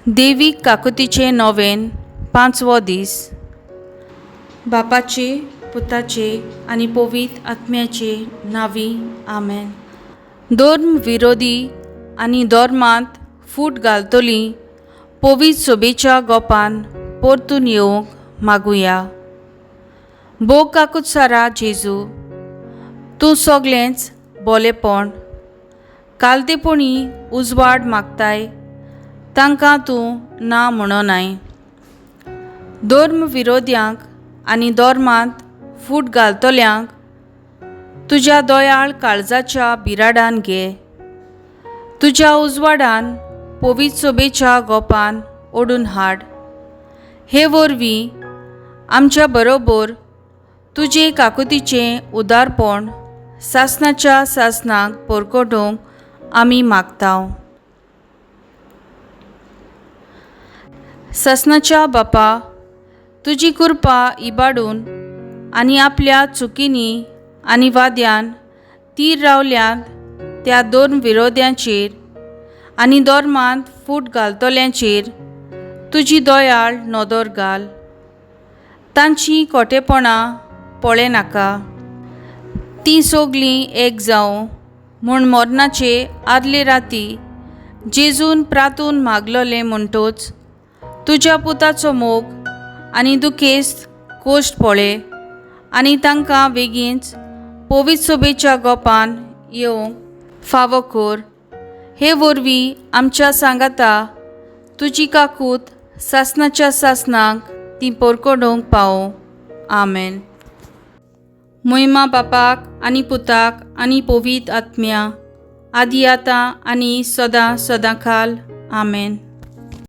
देवीक काकुतीचें नोवेन पांचवो दीस. बापाचे, पुताचे आनी पवित्र आत्म्याचे नांवी, आमेन. धर्म विरोधी आनी धर्मांत फूट घालतली पवित्र सोबेच्या गोपान परतून येवंक मागुया. भोग काकुत्सारा जेजू, तूं सगलेंच बोलेपण कालतेपणी उजवाड मागताय, तांकां तूं ना म्हणनाय. धर्म विरोध्यांक आनी धर्मांत फूट घालतल्यांक तुज्या दयाळ काळजाच्या बिराडान घे. तुज्या उजवाडान पवित्र सोबेच्या गोपान ओडून हाड. हे वरवीं आमच्या बरोबर तुजे काकुतीचें उदारपण सासणाच्या सासणाक परकोटूंक आमी मागता. सासणाच्या बापा, तुजी कृपा इबाडून आनी आपल्या चुकींनी आनी वाद्यान तीर रावल्यात त्या दोन विरोध्यांचेर आनी धर्मांत फूट घालतल्यांचेर तुजी दयाळ नदर घाल. तांचीं खोटेपणां पळयनाका. तीं सगलीं एक जावं म्हूण मरणाचे आदले राती जेजून प्रातून मागलोलें म्हणटच तुज्या पुताचो मोग आनी दुखेस्त कोश्ट पळय आनी तांकां बेगीनच पवित्र सोबेच्या गोपान येवंक फावो कर. हे वरवीं आमच्या सांगाता तुजी काकूत सासणाच्या सासणाक ती परकोडूंक पावो. आमेन. मोहिमा बापाक आनी पुताक आनी पवित्र आत्म्या, आदी आतां आनी सदां सदां खाल. आमेन.